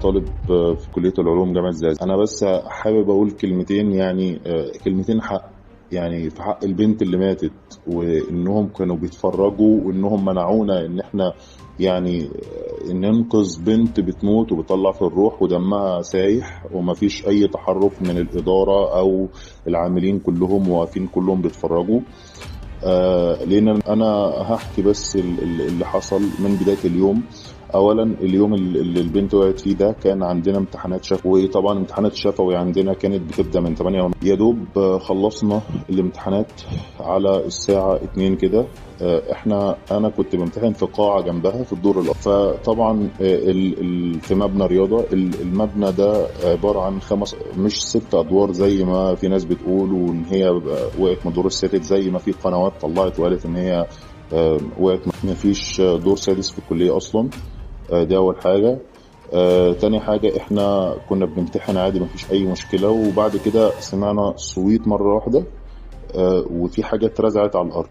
طالب في كلية العلوم جامعة الزقازيق. أنا بس حابب أقول كلمتين، يعني كلمتين حق، يعني في حق البنت اللي ماتت، وإنهم كانوا بيتفرجوا وإنهم منعونا إن إحنا يعني ننقذ بنت بتموت وبتطلع في الروح ودمها سايح، ومفيش أي تحرك من الإدارة أو العاملين، كلهم واقفين كلهم بيتفرجوا. لأن أنا هحكي بس اللي حصل من بداية اليوم. اولا اليوم اللي البنت وقعت فيه ده كان عندنا امتحانات شفوي، طبعا امتحانات الشفوي عندنا كانت بتبدا من 8، يا دوب خلصنا الامتحانات على الساعة 2 كده. انا كنت بمتحن في قاعة جنبها في الدور الاول، فطبعا في مبنى رياضة. المبنى ده عبارة عن 5 مش 6 ادوار زي ما في ناس بتقول، وان هي وقعت من الدور السادس زي ما في قنوات طلعت وقالت ان هي وقعت. ما فيش دور سادس في الكلية اصلا، دي اول حاجة. تاني حاجة، احنا كنا بنمتحن عادي مفيش اي مشكلة، وبعد كده سمعنا صويت مرة واحدة، وفي حاجة اترزعت على الارض.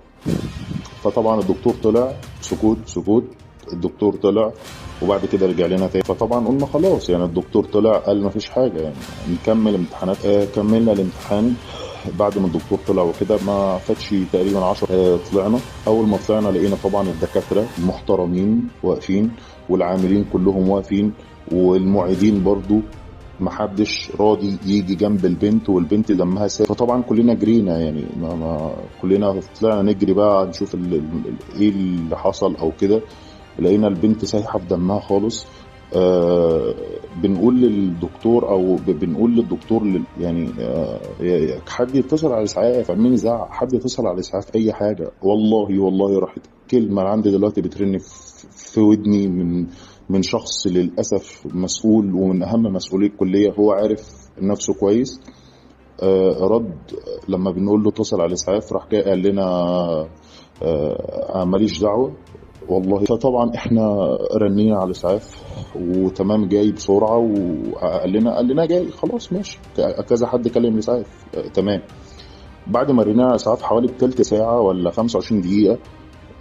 فطبعا الدكتور طلع، سكوت سكوت، الدكتور طلع وبعد كده رجع لنا تاني. فطبعا قلنا خلاص، يعني الدكتور طلع قال مفيش حاجة، يعني نكمل امتحانات. كملنا الامتحان بعد ما الدكتور طلع وكده، ما فاتش تقريبا 10. طلعنا، اول ما طلعنا لقينا طبعا الدكاترة المحترمين واقفين، والعاملين كلهم واقفين، والمعيدين برضو محدش راضي يجي جنب البنت، والبنت دمها سايل. فطبعا كلنا جرينا، يعني ما كلنا طلعنا نجري بقى نشوف ايه اللي حصل او كده. لقينا البنت سايحه في دمها خالص. بنقول للدكتور او بنقول للدكتور يعني حد يتصل على الاسعاف، عمالين يزعق حد يتصل على الاسعاف اي حاجة. والله والله راحت كلمة عندي دلوقتي بترن في ودني من شخص للاسف مسؤول ومن اهم مسؤولي الكلية، هو عارف نفسه كويس. رد لما بنقول له اتصل على الاسعاف، راح جاي قال لنا ماليش دعوه والله. فطبعا احنا رنينا على الاسعاف وتمام، جاي بسرعة، وقال لنا قال لنا جاي خلاص ماشي، كذا حد كلم الاسعاف تمام. بعد ما رنينا على الاسعاف حوالي بتلت ساعة ولا 25 دقيقة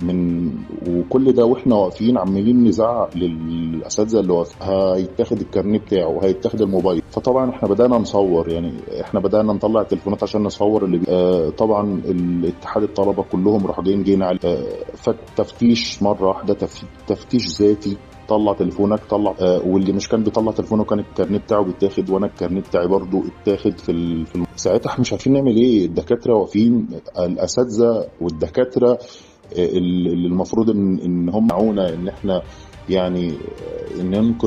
من، وكل ده واحنا واقفين عمالين نزعق للاساتذه اللي واقفين، هيتاخد الكارنيه بتاعه وهيتاخد الموبايل. فطبعا احنا بدانا نصور، يعني احنا بدانا نطلع التليفونات عشان نصور اللي طبعا الاتحاد الطلبة كلهم راحوا جايين جينا على فتفتيش مرة واحدة، تفتيش ذاتي، طلع تليفونك طلع. واللي مش كان بيطلع تليفونه كان الكارنيه بتاعه بيتاخد، وانا الكارنيه بتاعي برضو اتاخد في ساعتها احنا مش عارفين نعمل ايه. الدكاترة واقفين، الاساتذة والدكاتره اللي المفروض ان هم معونا ان احنا يعني ننقذ